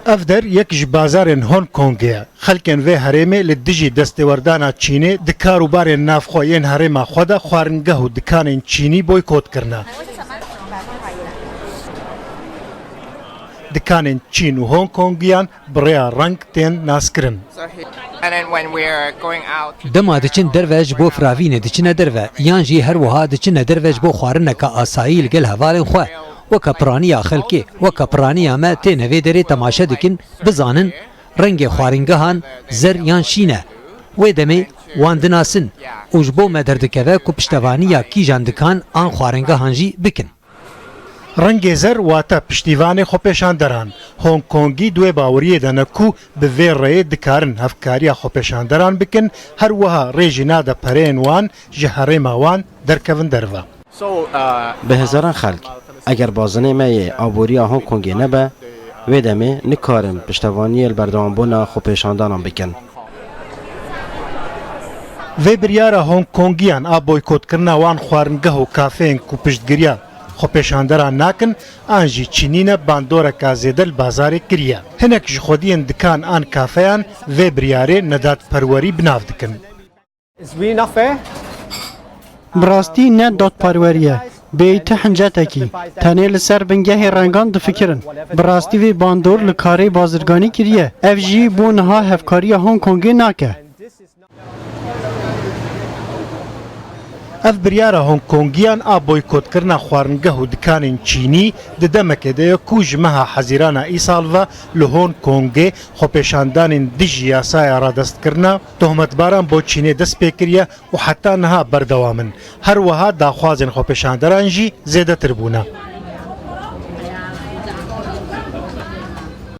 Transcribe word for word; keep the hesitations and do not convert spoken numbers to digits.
Ev der yek ji bazarên Hong Kongê ye. Xelkên vê herêmê li dijî destêwerdana Çînê di kar û barên navxwe yên herêma xwe de xwaringeh û dikanên Çînî boykot kirine. Dikanên Çîn û Hong Kongiyan bi rêya reng tên naskirin. Dema diçin derve ji bo firavînê diçine derve, yan jî her wiha diçine derve ji bo xwarineke asayî li gel hevalên xwe. Weke piraniya xelkê, weke piraniya me têne vê derê temaşe dikin, bizanin rengê xwaringehan zer yan şîn e. Wê demê wan dinasin û ji bo me derdikeve ku piştevaniya kîjan dikan an xwaringehan jî bikin. Rengê zer wate piştîvanê xwepêşanderan. Hong Kongî di wê baweriyê de ne ku bi vê rêyê dikarin hevkariya xwepêşanderan bikin, her wiha rê jî nade pereyên wan ji herêma wan derkevin derve. Bi hezaran xelk, eger bazinê me yê aboriya Hong Kongê nebe, wê demê nikarin piştevaniyê li berdewambûna xwepêşandanan bikin. Vê biryara Hong Kongiyan a boykotkirina wan xwaringeh û kafeyên ku piştgiriya xwepêşanderan nakin, an jî çînî ne bandoreka zêde li bazarê kiriye. Hinek ji xwediyên dikan an kafeyan vê biryarê nedadperwerî bi nav dikin. Bi rastî ne dadperwerî ye. Bêyî ti hincetekî. Tenê li ser bingehê rengan difikirin. Bi rastî vê bandor li karê bazirganî kiriye. Ev jî bo niha hevkariya Hong Kongê nake. Ev biryara Hong Kongiyan a boykotkirina xwaringeh û dikanên Çînî di demekê de ye ku ji meha Hezîrana îsal ve li Hong Kongê xwepêşandanên dijî yasaya radestkirina tohmetbaran bo Çînê dest pê kiriye û heta niha berdewam in. Her wiha daxwazên xwepêşanderan jî zêdetir bûne.